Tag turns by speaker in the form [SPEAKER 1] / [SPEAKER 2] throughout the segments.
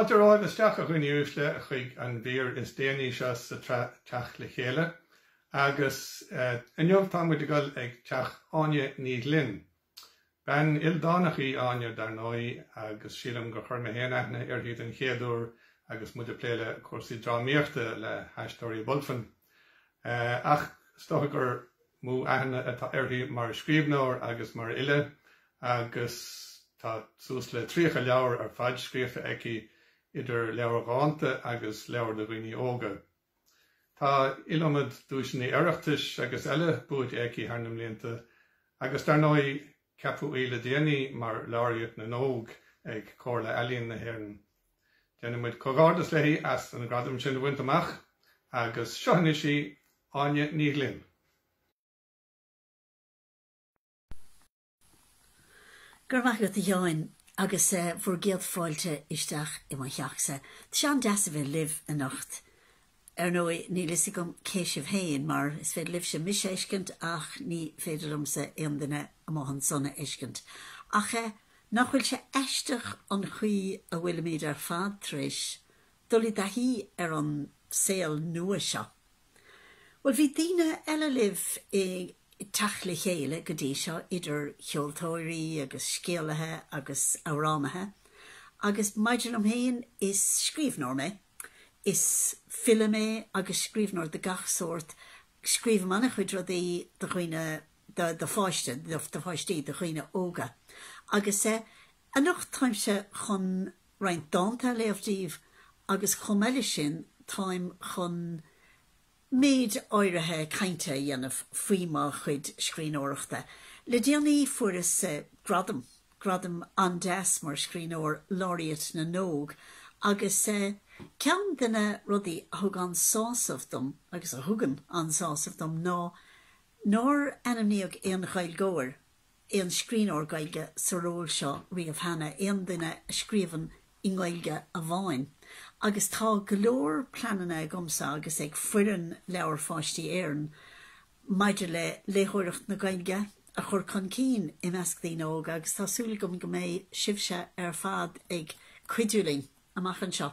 [SPEAKER 1] Fáilte romhaibh isteach, a dhaoine uaisle, chuig an mhír is déanaí seo sa tsraith Teach le Chéile, agus inniu tá muid ag dul ag teach Áine Ní Ghlinn. Bean ildánach í Áine, dar ndóigh, agus sílim gur chuir mé féin aithne uirthi den chéad uair agus muid ag plé le cúrsaí drámaíochta le hAisteoirí Bulfin. Ach is dócha gur mó aithne atá uirthi mar scríbhneoir agus mar fhile agus tá suas le 30 leabhar ar fad scríofa aici, idir leabhair dhánta agus leabhair do dhaoine óga. Tá iliomad duaiseanna Oireachtais agus eile buaite aici thar na mblianta agus dar ndóigh ceapadh í le déanaí mar Laureate na nÓg ag Comhairle Ealaíon na hÉireann. Déanann muid comhghairdeas léi as an gradam sin a bhaint amach agus seo anois í, Áine Ní Ghlinn.
[SPEAKER 2] Go raibh maith agat a Sheáin agus bhur gcéad fáilte isteach i mo theachsa. Tá sé an-deas a bheith libh anocht. Ar ndóigh, níl fhios agam cé sibh féin mar is féidir libhse mise a fheiscint ach ní féidir liomsa aon duine amuigh ansan a fheiscint. Ach nach bhfuil sé aisteach an chaoi a bhfuilimid ar fad tar éis dul i dtaithí ar an saol nua seo? Bhuel, bhí daoine eile libh i dTeach le Chéile go dtí seo, idir cheoltóirí agus scéalaithe agus amhránaithe, agus maidir liom féin, is scríbhneoir mé. Is file mé agus scríbhneoir de gach sórt. Scríobhaim an-chuid rudaí do dhaoine, do pháiste, do pháistí, do dhaoine óga. Agus anocht táimse chun roinnt dánta a léamh daoibh agus chomh maith leis sin táim chun méid áirithe cainte a dhéanamh faoi mo chuid scríbhneoireachta. Le déanaí fuaireas gradam, gradam an-deas mar scríbhneoir Laureate na nÓg agus ceann de na rudaí a thug an-sásamh dom agus a thugann an-sásamh dom ná nár ainmníodh aon Ghaeilgeoir aon scríbhneoir Gaeilge sa ról seo riamh cheana, aon duine a scríobhann i nGaeilge amháin. Agus tá go leor pleananna agamsa agus ag foireann Leabhair Pháistí Éireann maidir le léitheoireacht na Gaeilge a chur chun cinn i measc daoine óga agus tá súil agam go mbeidh sibhse ar fad ag cuidiú linn amach anseo.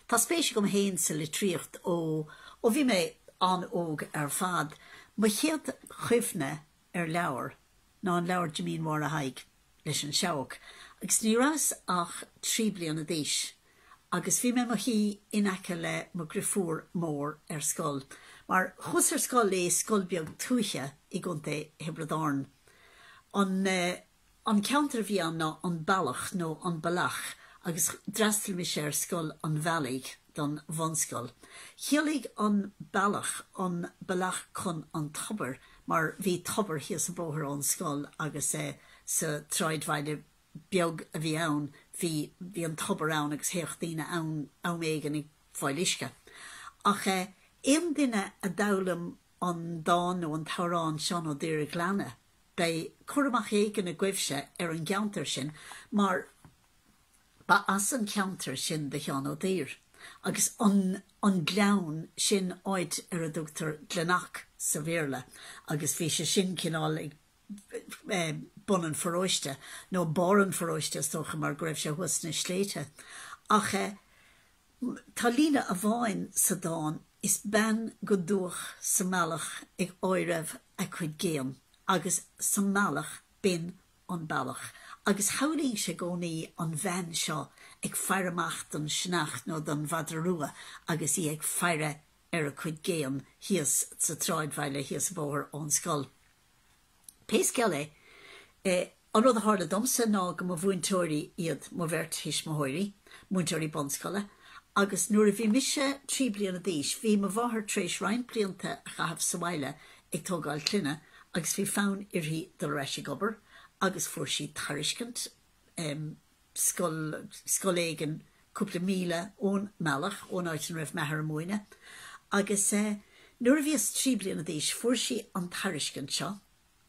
[SPEAKER 2] Tá spéis agam féin sa litríocht ó ó bhí mé an-óg ar fad. Mo chéad chuimhne ar leabhar ná an leabhar Jimín Mháire Thaidhg leis an Seabhac agus ní rabhas ach 3 bliana d'aois agus bhí mé i mo shuí in aice le mo dhriofúr mór ar scoil mar chuas ar scoil i scoil beag tuaithe i gContae Thiobraid Árann. An. An ceantar a bhí ann ná An Bealach nó An Bealach agus d'fhreastail mise ar Scoil an Bhealaigh don bhunscoil. Chiallaigh an Bealach an bealach chun an tobair mar bhí tobar thíos an bóthar ón scoil agus sa tsráidbhaile beag a bhí ann bhí bhí an tobar ann agus théadh daoine ann am éigin ag fáil uisce. Ach aon duine a d'fhoghlaim an dán nó an t-amhrán Seán Ó Duibhir a' Ghleanna, Beidh cur amach éigin agaibhse ar an gceantar sin mar ba as an cheantar sin do Sheán Ó Duibhir agus an an gleann sin áit ar a dtugtar Glenock sa Bhéarla agus bhí sé sin cineál ag bun an pharóiste nó barr an pharóiste is dócha mar go raibh sé thuas sna sléibhte. Ach Tá líne amháin sa dán, 'Is bean go dubhach sa mbealach ag áireamh a cuid géan', agus sa mbealach, b'in an bealach. Agus shamhlaínnse i gcónaí an bhean seo ag faire amach don sionnach nó don mhadra rua agus í ag faire ar a cuid géan thíos sa tsráidbhaile thíos an bóthar ón scoil. Pé scéal é, an rud a tharla domsa ná go mba mhúinteoirí iad mo bheirt thuismitheoirí, múinteoirí bunscoile, agus nuair a bhí mise 3 bliana d'aois, bhí mo mháthair tar éis roinnt blianta a chaitheamh sa bhaile ag tógáil clainne agus bhí fonn uirthi dul ar ais ag obair agus fuair sí tairiscint, scoil, scoil éigin cúpla míle ón mbealach, ón áit ina raibh m'athair ag múineadh. Agus nuair a bhíos 3 bliana d'aois fuair sí an tairiscint seo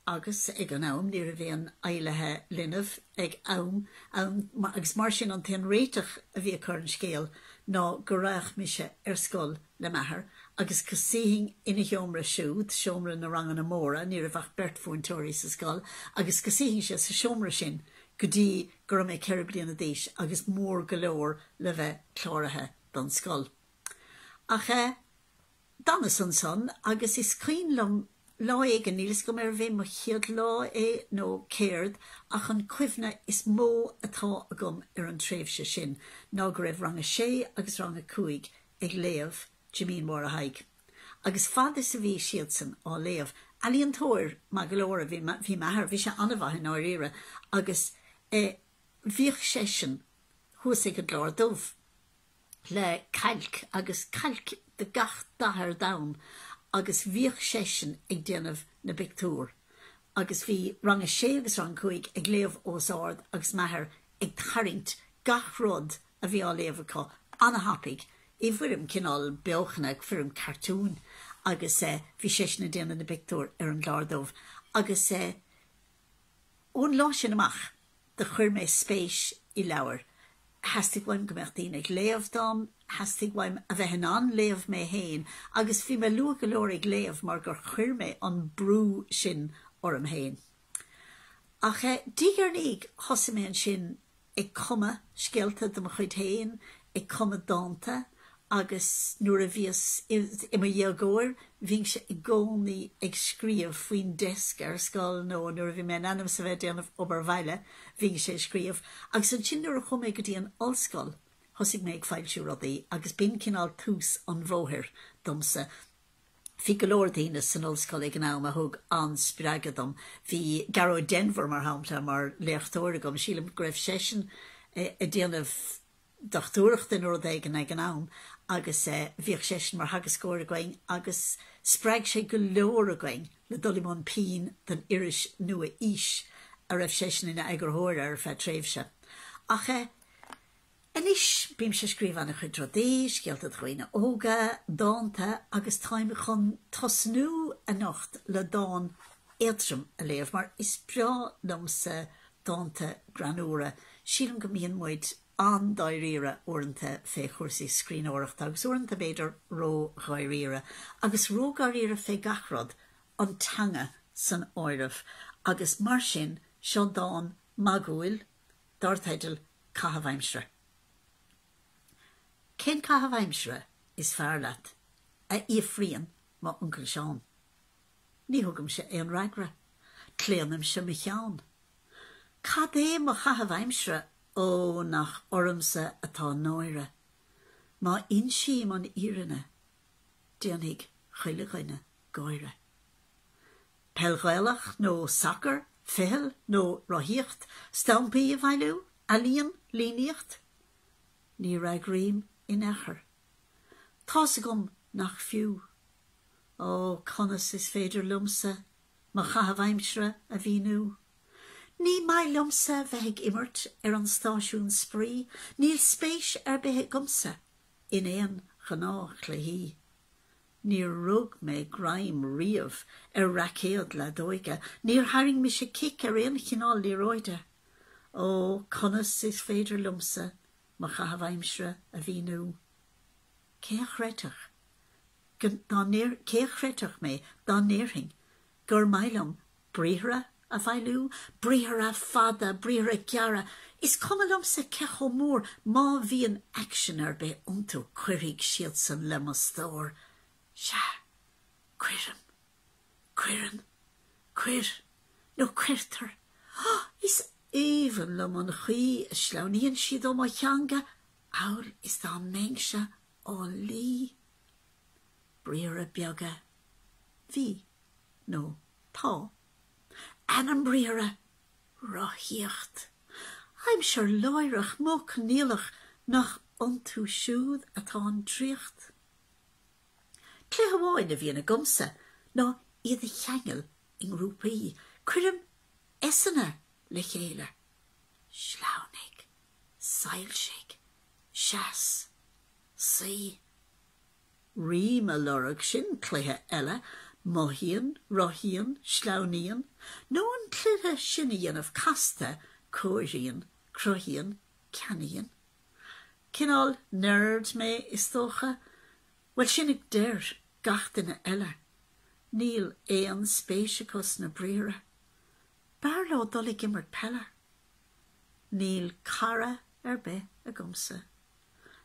[SPEAKER 2] agus ag an am ní raibh aon fheighlithe linbh ag am ann agus mar sin an t-aon réiteach a bhí acu ar an scéal ná go raghadh mise ar scoil le m'athair agus go suífinn ina sheomra siúd, seomra na ranganna móra, ní raibh ach beirt mhúinteoirí sa scoil, agus go suífinnse sa seomra sin go dtí. go raibh mé 4 bliana d'aois agus mór go leor le bheith cláraithe don scoil. Ach eh, d'fhanas ansan agus is cuimhin liom lá éigin, níl fhios agam arbh é mo chéad lá é nó céard, ach an cuimhne is mó atá agam ar an tréimhse sin ná go raibh rang a sé agus rang a cúig ag léamh Jimín Mháire Thaidhg. Agus fad is a bhí siadsan á léamh, ealaíontóir maith go leor a bhí, bhí m'athair, bhí sé an-mhaith i ndáiríre, agus eh bhíodh seisean thuas ag an gclár dubh le cailc agus cailc de gach dath ar domhan agus bhíodh seisean ag déanamh na bpictiúr agus bhí rang a sé agus rang a cúig ag léamh os ard agus m'athair ag tarraingt gach rud a bhí á léamh acu ana-thapaidh i bhfoirm cineál beochana, foirm cartúin agus bhí seisean ag déanamh na bpictiúr ar an gclár dubh agus ón lá sin amach do chuir mé spéis i leabhair. Theastaigh uaim go mbeadh daoine ag léamh dom, theastaigh uaim a bheith in ann léamh mé féin agus bhí mé luath go leor ag léamh mar gur chuir mé an brú sin orm féin. Ach diaidh ar ndiaidh thosaigh mé ansin ag cumadh scéalta de mo chuid féin, ag cumadh dánta agus nuair a bhíos i mo dhéagóir bhínnse i gcónaí ag scríobh faoin deasc ar scoil nó nuair a bhí mé in ainm is a bheith ag déanamh obair bhaile bhínnse ag scríobh. Agus ansin nuair a chuaigh mé go dtí an ollscoil thosaigh mé ag foilsiú rudaí agus b'in cineál tús an bhóthair domsa. Bhí go leor daoine san ollscoil ag an am a thug an-spreagadh dom. Bhí Gearóid Denvir, mar shampla, mar léachtóir agam. Sílim go raibh seisean ag déanamh dochtúireachta nó rud éigin ag an am agus bhíodh seisean mar theagascóir againn agus spreag sé go leor againn le dul i mbun pinn don iris nua Aois a raibh seisean ina eagarthóir air ar feadh tréimhse. Ach Anois, bímse ag scríobh an-chuid rudaí, scéalta do dhaoine óga, dánta agus táim chun tosnú anocht le dán éadtrom a léamh mar is breá liomsa dánta greannúra. Sílim go mbíonn muid an-dáiríre uaireanta fé chúrsaí scríbhneoireachta agus uaireanta b'fhéidir ró-dháiríre. Agus ró-dháiríre fé gach rud, an teanga san áireamh. Agus mar sin, seo dán magúil dar teideal Caitheamh aimsire. Cén caitheamh aimsire is fearr leat? a fhiafraíonn m'uncail Seán. Ní thugaimse aon fhreagra. Claonaimse mo cheann. Cad é mo chaitheamh aimsire, ó, nach ormsa atá náire. Má insím an fhírinne, déanfaidh chuile dhuine gáire. Peil Ghaelach nó sacar, ficheall nó rothaíocht, stampaí a bhailiú, ealaíon, líníocht? Ní fhreagraím in aon chor. Tá's agam nach fiú. Ó, conas is féidir liomsa mo chaitheamh aimsire a mhíniú? Ní maith liomsa bheith ag imirt ar an stáisiún spraoi, níl spéis ar bith agamsa in aon ghnáthchluichí. Níor rug mé greim riamh ar raicéad leadóige, níor tharraing mise cic ar aon chineál liathróide. Ó, conas is féidir liomsa mo chaitheamh aimsire a mhíniú? Cé a chreidfeadh go, dá ndéar, cé a chreidfeadh mé dá ndéarfainn gur maith liom briathra a bhailiú, briathra fada, briathra gearra, is cuma liomsa cé chomh mór, má bhíonn aicsean ar bith iontu cuirfidh siadsan le mo stór. Sea, cuirim, cuireann, cuir, nó cuirtear. Is aoibhinn liom an chaoi a sleamhnaíonn siad ó mo theanga amhail is dá mbeinnse á lí. Briathra beaga, bhí. nó tá. Ainm briathartha, rothaíocht. Aimsir láithreach, modh coinníollach, nach iontu siúd atá an draíocht. Cluiche amháin a bhíonn agamsa ná iad a cheangal i ngrúpaí. Cuirim S-anna le chéile. Sleamhnaigh, soilsigh, seas, suigh. Rím a lorg, sin cluiche eile, mothaíonn, rothaíonn, sleamhnaíonn, nó an cluiche sin a dhéanamh casta, comhairíonn, cruthaíonn, ceannaíonn. Cineál nerd mé, is dócha? Bhuel, sin a deir gach duine eile. Níl aon spéis acu sna briathra. B'fhearr leo dul ag imirt peile. Níl cara ar bith agamsa.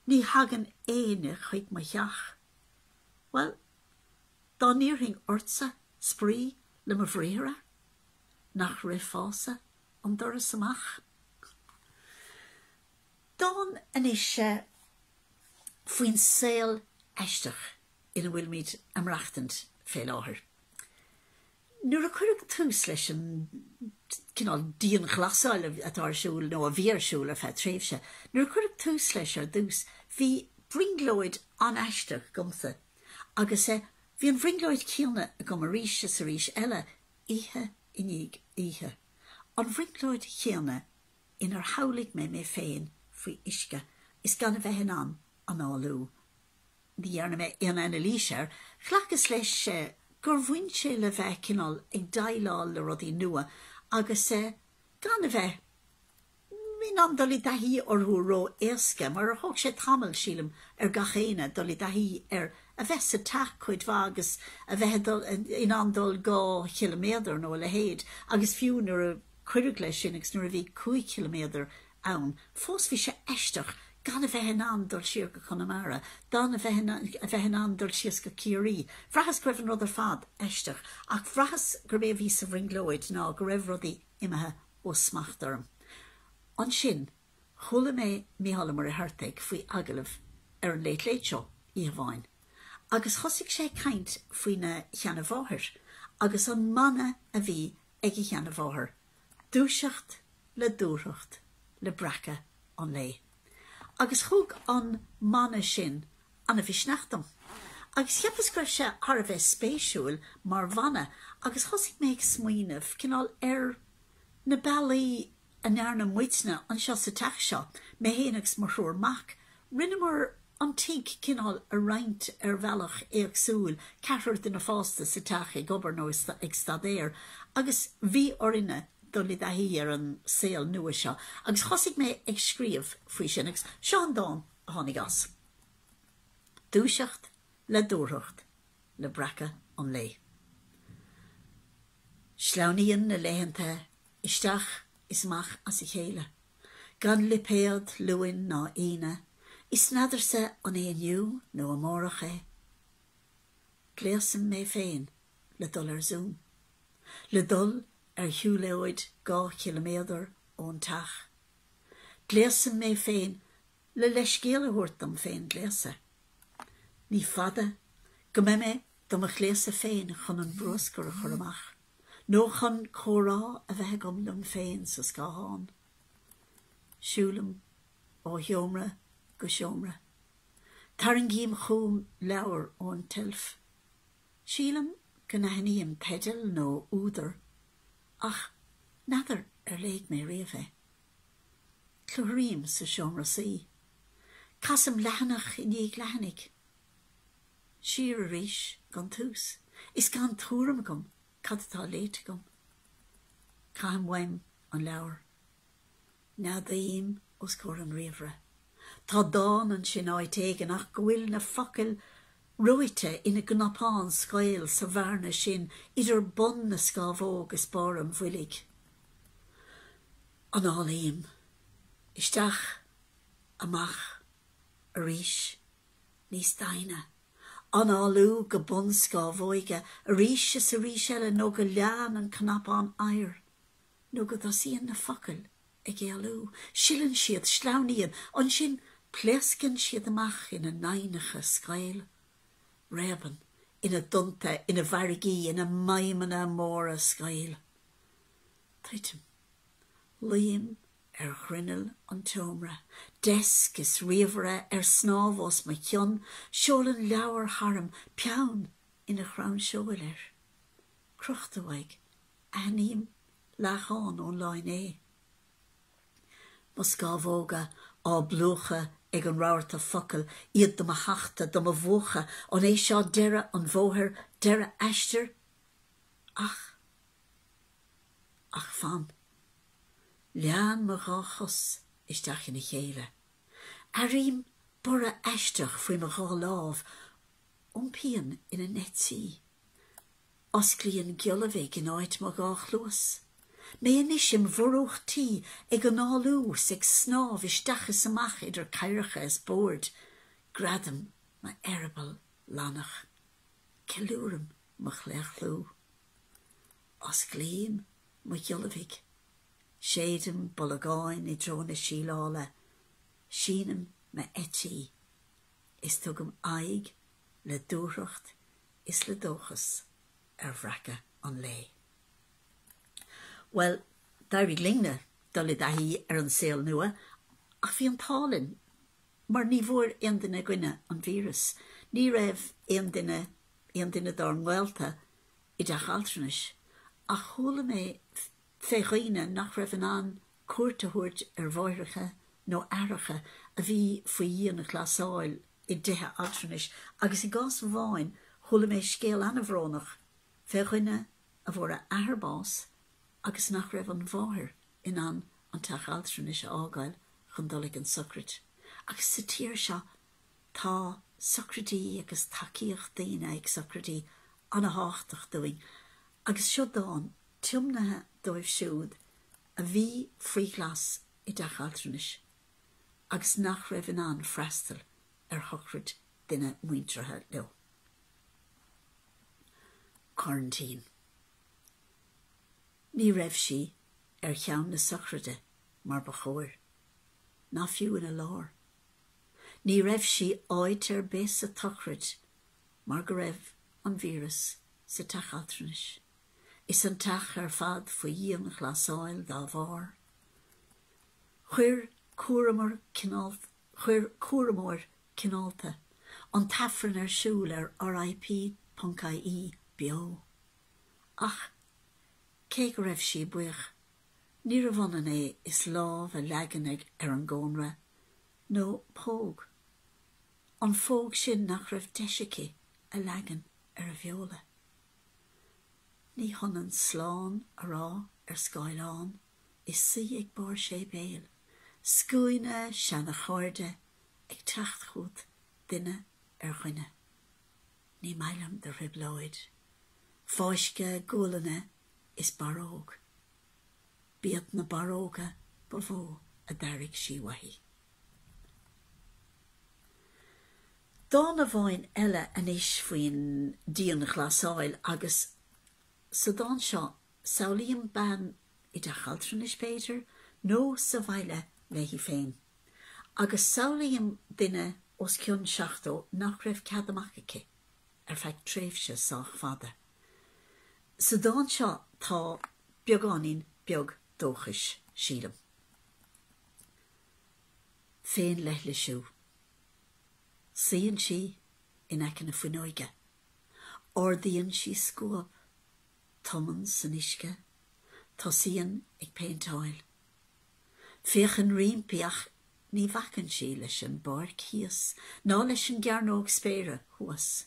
[SPEAKER 2] Ní thagann éinne chuig mo theach. Bhuel, dá n-iarrfainn ortsa spraoi le mo bhriathra, nach rithfeása an doras amach? Dán anois faoin saol aisteach ina bhfuilimid a maireachtaint fé láthair. Nuair a cuireadh tús leis an cineál dianghlasáil atá ar siúl, nó a bhí ar siúl ar feadh tréimhse, nuair a cuireadh tús leis ar dtús, bhí brionglóid an-aisteach agamsa agus bhí an bhrionglóid chéanna agam arís is arís eile, oíche i ndiaidh oíche. An bhrionglóid chéanna inar shamhlaigh mé mé féin faoi uisce is gan a bheith in ann análú. Ní dhearna mé aon anailís air. Ghlacas leis gur bhain sé le bheith cineál ag déileáil le rudaí nua agus gan a bheith in ann dul i dtaithí orthu ró-éasca, mar thóg sé tamall, sílim, ar gach éinne dul i dtaithí ar a bheith sa teach cuid mhaith agus a bheith in ann dul 2 chiliméadar nó a leithéid agus fiú nuair a cuireadh leis sin agus nuair a bhí 5 chiliméadar ann. Fós bhí sé aisteach gan a bheith in ann dul siar go Conamara, gan a bheith a bheith in ann dul síos go Ciarraí. Bhraitheas go raibh an rud ar fad aisteach ach bhraitheas gurb é a bhí sa bhrionglóid ná go raibh rudaí imithe ó smacht orm. Ansin chuala mé Mícheál Ó Muircheartaigh faoi agallamh ar an Late Late Show oíche amháin agus thosaigh sé ag caint faoina sheanamháthair agus an mana a bhí ag a sheanamháthair, Dúiseacht le dúthracht le breacadh an lae. Agus thug an mana sin ana-mhisneach dom. Agus cheapas go raibh sé thar a bheith spéisiúil mar mhana agus thosaigh mé ag smaoineamh cineál ar na bealaí a ndearna muidne anseo sa teach seo, mé féin agus mo thriúr mac, rinneamar an tigh cineál a roinnt ar bhealach éagsúil, ceathrar duine fásta sa teach ag obair nó ag staidéar agus bhí orainne dul i dtaithí ar an saol nua seo agus thosaigh mé ag scríobh faoi sin agus seo an dán a tháinig as. Dúiseacht le dúthracht le breacadh an lae. Sleamhnaíonn na laethanta isteach is amach as a chéile, gan lipéad Luain ná Aoine, is n'fheadarsa an é inniu nó amárach é. Gléasaim mé féin le dul ar Zoom, le dul ar shiúlóid 2 chiliméadar ón teach. Gléasaim mé féin le leithscéal a thabhairt dom féin gléasadh. Ní fada go mbeidh mé do mo ghléasadh féin chun an bruascar a chur amach. Nó chun comhrá a bheith agam liom féin sa scáthán. Siúlaim ó sheomra go seomra. Tarraingím chugam leabhar ón tseilf. Sílim go n-aithním teideal nó údar ach n'fheadar ar léigh mé riamh é. Clutharaím sa seomra suí. Casaim leathanach i ndiaidh leathanaigh. Siar arís gon tús, is gan tuairim agam cad atá léite agam. Caithim uaim an leabhar. Neadaím os comhair an ríomhaire. Tá dán ansin áit éigin ach go bhfuil na focail reoite ina gcnapán scaoll sa bhearna sin idir bun na scámhóg is barr an bhoilg. Análaím. Isteach. Amach. Arís. níos doimhne. Análú go bun scámhóige arís is arís eile nó go leánn an cnapán oighir, nó go dtosaíonn na focail ag éalú. Sileann siad, sleamhnaíonn, ansin pléascann siad amach ina n-aibhneacha scaoll. Réabann ina dtonnta, ina bhfarraigí, ina maidhmeanna móra scaoll. Tuitim. Luím ar ghrinneall an tseomra, deasc is ríomhaire ar snámh os mo chionn, seolann leabhar tharam, peann ina chrann seoil air. Crochta uaidh, aithním leathdhán ón lá inné. Mo scámhóga á bplúchadh ag an rabharta focal, iad do mo thachtadh, do mo mhúchadh, an é seo deireadh an bhóthair, deireadh aistir? Ach. Ach fan. Leánn mo dhá chos isteach ina chéile. Airím borradh aisteach faoi mo dhá lámh. Iompaíonn ina n-eití. Osclaíonn giolla bhig in áit mo dhá chluas. Mé anois im mhurúch tí ag análú 's ag snámh isteach is amach idir cathracha is boird, greadaim m'eireaball lannach, ceiliúraim mo chlaochlú. Osclaím mo ghiollamhaigh, séidim bolagáin i dtreo na síleála, sínim m'eití is tugaim aghaidh le dúthracht is le dóchas ar bhreacadh an lae. Bhuel, d'éirigh linne dul i dtaithí ar an saol nua ach bhí an t-ádh linn mar ní bhfuair aon duine againne an víreas. Ní raibh aon duine, aon duine dár ngaolta i dteach altranais ach chuala mé fé dhaoine nach raibh in ann cuairt a thabhairt ar mháithreacha nó aithreacha a bhí faoi dhianghlasáil i dtithe altranais agus i gcás amháin chuala mé scéal ana-bhrónach fé dhuine a bhfuair a athair bás agus nach raibh an mháthair in ann an teach altranais a fhágáil chun dul ag an sochraid. Agus sa tír seo tá sochraidí agus tacaíocht daoine ag sochraidí ana-thábhachtach dúinn agus seo dán tiomnaithe dóibh siúd a bhí faoi ghlas i dteach altranais agus nach raibh in ann freastal ar shochraid duine muinteartha leo. Coraintín. Ní raibh sí ar cheann na sochraide mar ba chóir, ná fiú ina lár. Ní raibh sí áit ar bith sa tsochraid mar go raibh an víreas sa teach altranais. Is an teach ar fad faoi dhianghlasáil dá bharr. Chuir cúramóir Chuir cúramóir cineálta an t-aifreann ar siúl ar RIP.ie beo. Ach cé go raibh sí buíoch, níorbh ionann é is lámh a leagan ar an gcónra, nó póg, an phóg sin nach raibh deis aici a leagan ar a bheola. Ní hionann slán a rá ar scáileán is suí ag barr séipéil, scuaine seana-chairde ag teacht chugat duine ar dhuine. Ní maith liom do thrioblóid. Fáisceadh gualainne is barróg. B'iad na barróga ba mhó a d'airigh sí uaithi. Dán amháin eile anois faoin dianghlasáil agus sa dán seo samhlaím bean i dteach altranais b'fhéidir nó sa bhaile léi féin. Agus samhlaím duine os cionn 70 nach raibh cead amach aici ar feadh tréimhse sách fada. Sa dán seo tá beagáinín beag dóchais, sílim. Féinleithlisiú. Suíonn sí in aice na fuinneoige. Ardaíonn sí scuab. Tumann san uisce. Tosaíonn ag péinteáil. Féachann roimpi ach ní bhacann sí leis an bpáirc thíos ná leis an gcearnóg spéire thuas.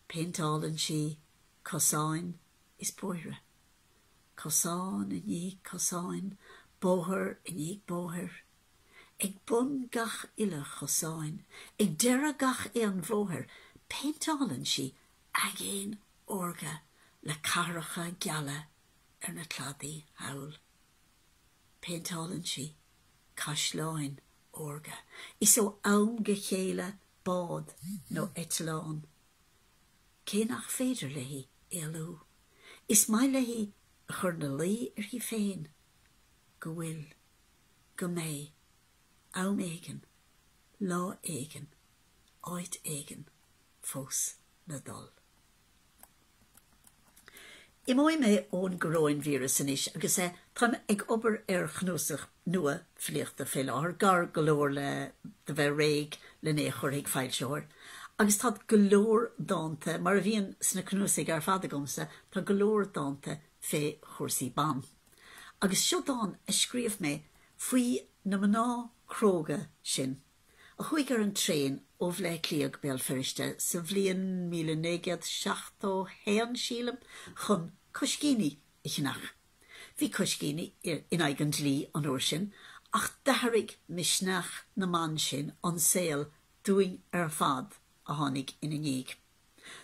[SPEAKER 2] Péinteálann sí cosáin is bóithre. Cosán i ndiaidh cosáin, bóthar i ndiaidh bóthair. Ag bun gach uile chosáin, ag deireadh gach aon bhóthair, péinteálann sí aigéin órga le cathracha geala ar na cladaí thall. Péinteálann sí caisleáin órga is ó am go chéile bád nó eitleán. Cé nach féidir léi éalú, is maith léi a chur 'na luí uirthi féin go bhfuil, go mbeidh, am éigin, lá éigin, áit éigin fós le dul. Imeoidh mé ón gcoróinvíreas anois agus eh táim ag obair ar chnuasach nua filíochta fé láthair, gar go leor le do bheith réidh len é a chur chuig foilsitheoir. Agus tá go leor dánta, mar a bhíonn sna cnuasaigh ar fad agamsa, tá go leor dánta fé chúrsaí ban. Agus seo dán a scríobh mé faoi na mná cróga sin. a chuaigh ar an traein ó Bhaile Átha Cliath go Béal Feirste sa bhliain 1971, sílim, chun coiscíní a cheannach. Bhí coiscíní in aghaidh an dlí an uair sin, ach d'athraigh misneach na mban sin an saol dúinn ar fad a tháinig ina ndiaidh.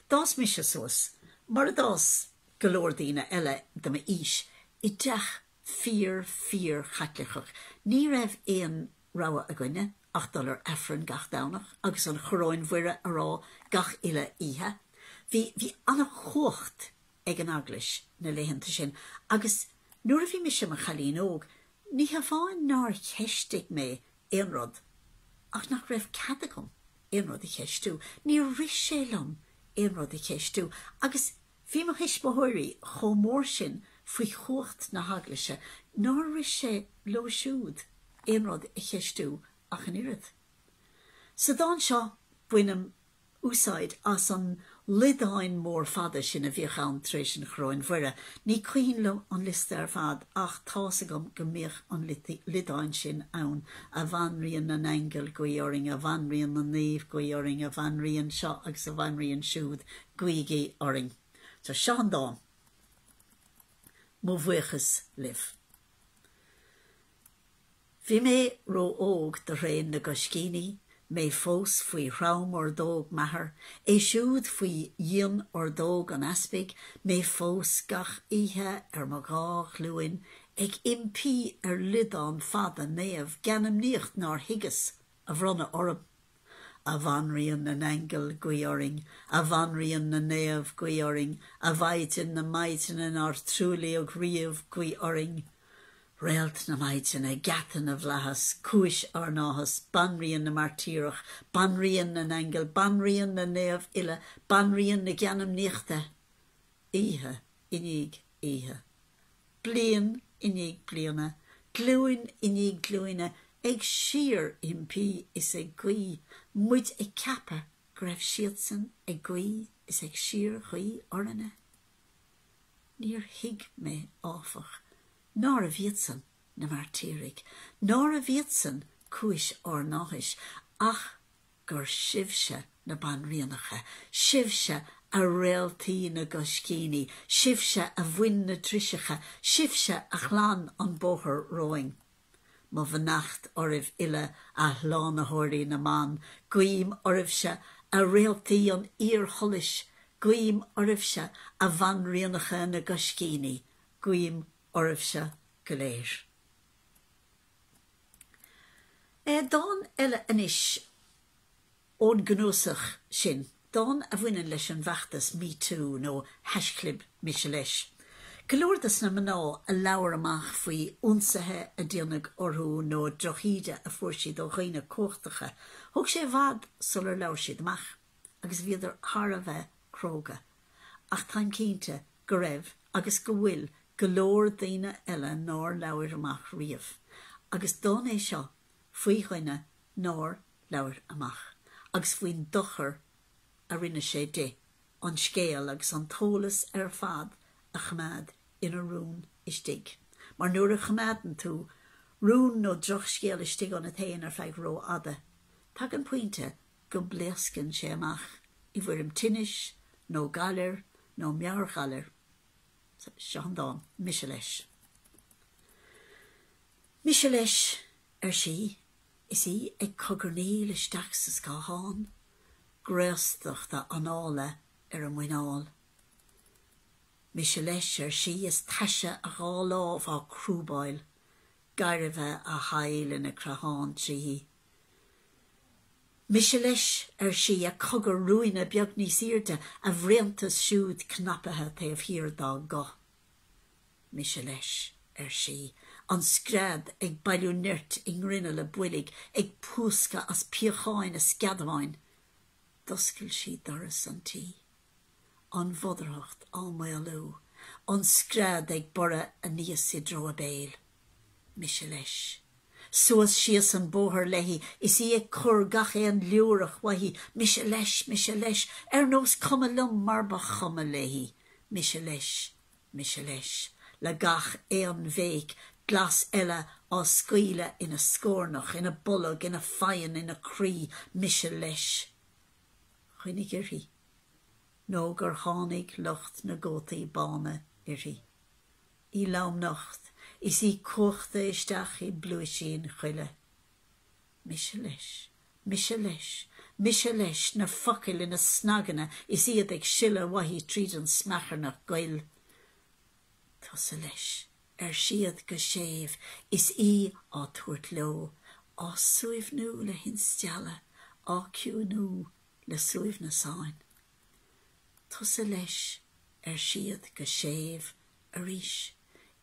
[SPEAKER 2] D'fhás mise suas, mar a d'fhás go leor daoine eile de m'aois, i dteach fíor fíor Chaitliceach. Ní raibh aon rogha againne ach dul ar Aifreann gach Domhnach agus an Choróin Mhuire a rá gach uile oíche. Bhí bhí an-chumhacht ag an Eaglais na laethanta sin agus nuair a bhí mise i mo chailín óg, ní hamháin nár cheistigh mé aon rud ach nach raibh cead agam aon rud a cheistiú. Níor rith sé liom aon rud a cheistiú agus bhí mo thuismitheoirí chomh mór sin faoi chumhacht na hEaglaise nár rith sé leo siúd aon rud a cheistiú ach an oiread. Sa dán seo bainim úsáid as an liodáin mór fada sin a bhíodh ann tar éis an Choróin Mhuire. Ní cuimhin liom an liosta ar fad ach tá's agam go mbíodh an liodáin sin ann, A Bhanríon na nAingeal, guí orainn, A Bhanríon na Naomh, guí orainn, A Bhanríon seo agus a Bhanríon siúd, guígí orainn. So seo an dán. Mo bhuíochas libh. Bhí mé ró-óg do thraein na gcoiscíní, mé fós faoi throm-ordóg m'athar, é siúd faoi dhian-ordóg an easpaig, mé fós gach oíche ar mo dhá ghlúin ag impí ar liodán fada naomh geanmnaíocht nár thuigeas a bhronnadh orm. A Bhanríon na nAingeal, guí orainn, A Bhanríon na Naomh, guí orainn, A Mhaighdean na Maighdine nár truaillíodh riamh, guí orainn. Réalt na Maighdine, Geata na bhFlaitheas, Cúis ár n-áthas, Banríon na Mairtíreach, Banríon na nAingeal, Banríon na Naomh uile, Banríon na Geanmnaíochta, oíche i ndiaidh oíche. bliain i ndiaidh bliana, glúin i ndiaidh glúine ag síor-impí is ag guí, muid ag ceapadh go raibh siadsan ag guí is ag síor-ghuí orainne. Níor thuig mé, áfach, nárbh iadsan na mairtírigh, nárbh iadsan cúis ár n-áthais, ach gur sibhse na banríonacha, sibhse a réaltaí na gcoiscíní, sibhse a bhain na driseacha, sibhse a ghlan an bóthar romhainn. Mo bheannacht oraibh uile, a shlánaitheoirí na mban, guím oraibhse, a réaltaí an fhíorsholais, guím oraibhse, a bhanríonacha na gcoiscíní, guím oraibhse go léir. Dán eile anois ón gcnuasach sin, dán a bhaineann leis an bhfeachtas MeToo nó haischlib MiseLeis. Go leor de na mná a labhair amach faoi ionsaithe a déanadh orthu nó drochíde a fuair siad ó dhaoine cumhachtacha, thóg sé i bhfad sular labhair siad amach agus bhíodar thar a bheith cróga. Ach táim cinnte go raibh agus go bhfuil go leor daoine eile nár labhair amach riamh. Agus dán é seo faoi dhuine nár labhair amach agus faoin dochar a rinne sé di, an scéal agus an t-eolas ar fad a choimeád ina rún istigh. Mar nuair a choimeádann tú rún nó drochscéal istigh ionat féin ar feadh rófhada, tagann pointe go bpléascann sé amach i bhfoirm tinnis nó galair nó meabhairghalair. Seo an dán, Mise Leis. Mise leis, ar sí, is í ag cogarnaíl isteach sa scáthán, graostacht a anála ar a muineál. Mise leis, ar sí, is taise a dhá lámh á crúbáil, gairbhe a haghaidh lena creathán tríthi. Mise leis, ar sí, a cogar ruainne beag níos airde, a bhréantas siúd cnaipithe taobh thiar dá guth. Mise leis, ar sí, an scread ag bailiú nirt i ngrinneall a boilg, ag púscadh as píocháin a sceadamháin. D'oscail sí doras an tí. An bhodharthacht á maolú, an scread ag borradh aníos i dtreo a béil. Mise leis. Suas síos an bóthar léi is í ag cur gach aon liúrach uaithi, mise leis, mise leis, ar nós cuma liom mar ba chuma léi, mise leis, mise leis, le gach aon bhéic glas eile á scaoileadh ina scornach, ina bolg, ina faighean, ina croí, mise leis. Choinnigh uirthi nó gur tháinig lucht na gcótaí bána uirthi. Í lomnocht is í cuachta isteach i bpluaisín choille. Mise leis, mise leis, mise leis, na focail ina snaganna is iad ag sileadh uaithi tríd an smeacharnach goil. Tusa leis, Ar siad go séimh, is í á tabhairt leo, á suaimhniú le hinstealladh, á ciúnú le suaimhneas sáinn. Tusa leis, ar siad go séimh arís,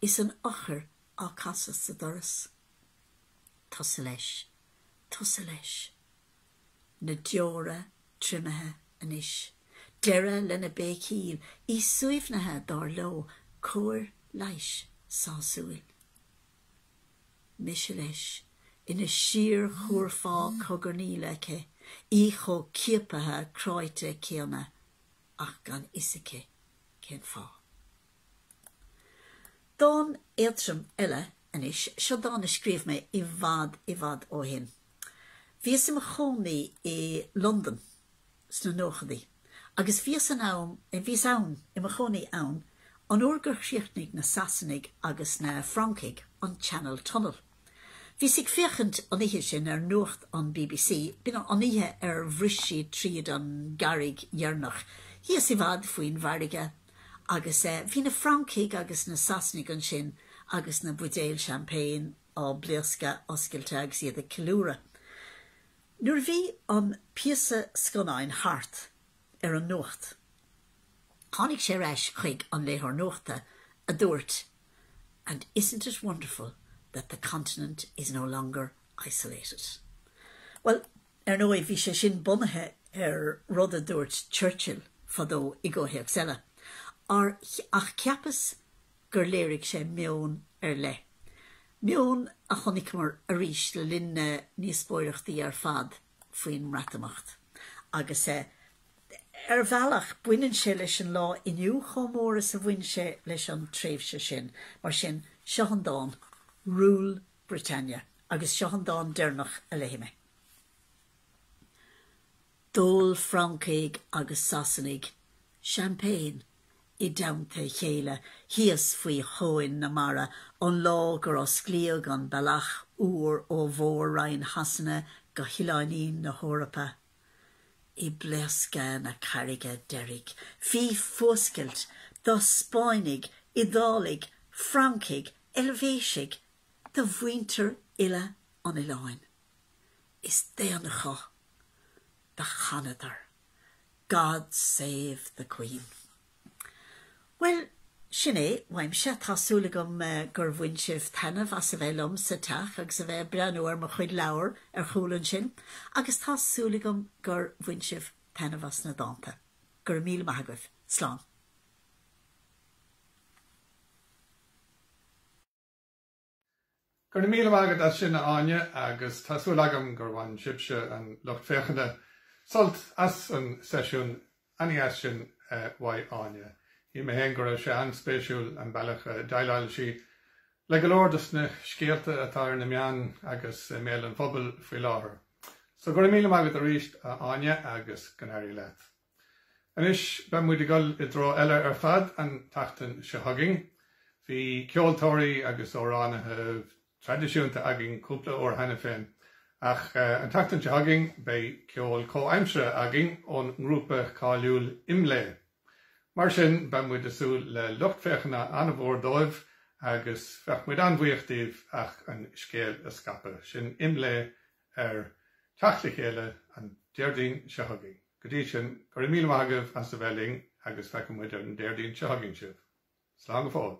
[SPEAKER 2] is an eochair á casadh sa doras. Tusa leis, tusa leis. Na deora triomaithe anois. Deireadh lena béicíl, í suaimhnithe, dar leo, cóir leighis sásúil. Mise leis, ina síor-chúrfá cogarnaíle aici, í chomh ciaptha cráite céanna ach gan fhios aici cén fáth. Dán éadtrom eile anois, seo dán a scríobh mé i bhfad i bhfad ó shin. Bhíos i mo chónaí i Londain sna nóchadaí agus bhíos in ann, bhíos ann, i mo chónaí ann, an uair gur chríochnaigh na Sasanaigh agus na Francaigh an Channel Tunnel. Bhíos ag féachaint an oíche sin ar nuacht an bbc, b'in an oíche ar bhris siad tríd an gcarraig dheireanach, thíos i bhfad faoin bhfarraige, agus bhí na Francaigh agus na Sasanaigh ansin agus na buidéil champagne á bpléascadh oscailte agus iad ag ceiliúradh. Nuair a bhí an píosa scannáin thart ar an nuacht, tháinig sé ar ais chuig an léitheoir nuachta a dúirt And isn't it wonderful that the continent is no longer isolated? Bhuel, ar ndóigh, bhí sé sin bunaithe ar rud a dúirt Churchill fadó i gcomhthéacs eile. Ach cheapas gur léirigh sé meon ar leith. Meon a chonaiceamar arís le linn na ndíospóireachtaí ar fad faoin mBreatimeacht. Agus ar bhealach, baineann sé leis an lá inniu chomh mór is a bhain sé leis an tréimhse sin. Mar sin, seo an dán, Rule Britannia, agus seo an dán deireanach a léifidh mé. D'ól Francaigh agus Sasanaigh champagne i dteannta a chéile thíos faoi thóin na mara an lá gur osclaíodh an bealach úr ó Mhór-Roinn Shasana go hoileáinín na hEorpa. I bpléascadh na carraige deiridh bhí fuascailt do Spáinnigh, Iodálaigh, Francaigh, Eilvéisigh, do mhuintir uile an oileáin. Is d'aon ghuth do chanadar. God save the Queen. Bhuel, sin é uaimse. Tá súil agam gur bhain sibh taitneamh as a bheith liom sa teach agus a bheith ag breathnú ar mo chuid leabhar ar chúl ansin agus tá súil agam gur bhain sibh taitneamh as na dánta. Go raibh míle maith agaibh. Slán.
[SPEAKER 1] Go raibh míle maith agat as sin a Áine agus tá súil agam gur bhain sibhse, an lucht féachana, sult as an seisiún an-dheas sin uaidh Áine. Shíl mé féin go raibh sé an-spéisiúil an bealach a dhéileáil sí le go leor dos na scéalta atá ar na meáin agus i mbéal an phobail faoi láthair. So go raibh míle maith agat arís a Áine agus go n-éirí leat. Anois, beidh muid ag dul i dtreo eile ar fad an tseachtain seo chugainn. Bhí ceoltóirí agus amhránaithe traidisiúnta againn cúpla uair cheana féin, ach an tseachtain seo chugainn beidh ceol comhaimseartha againn ón ngrúpa cáiliúil IMLÉ. Mar sin, beidh muid ag súil le lucht féachana an-mhór dóibh agus bheadh muid an-bhuíoch díobh ach an scéal a scaipeadh. Sin IMLÉ ar Teacht le Chéile an Déardaoin seo chugainn. Go dtí sin, go raibh míle maith agaibh as a bheith linn agus feicfidh muid ar an Déardaoin seo chugainn sibh. Slán go fóill.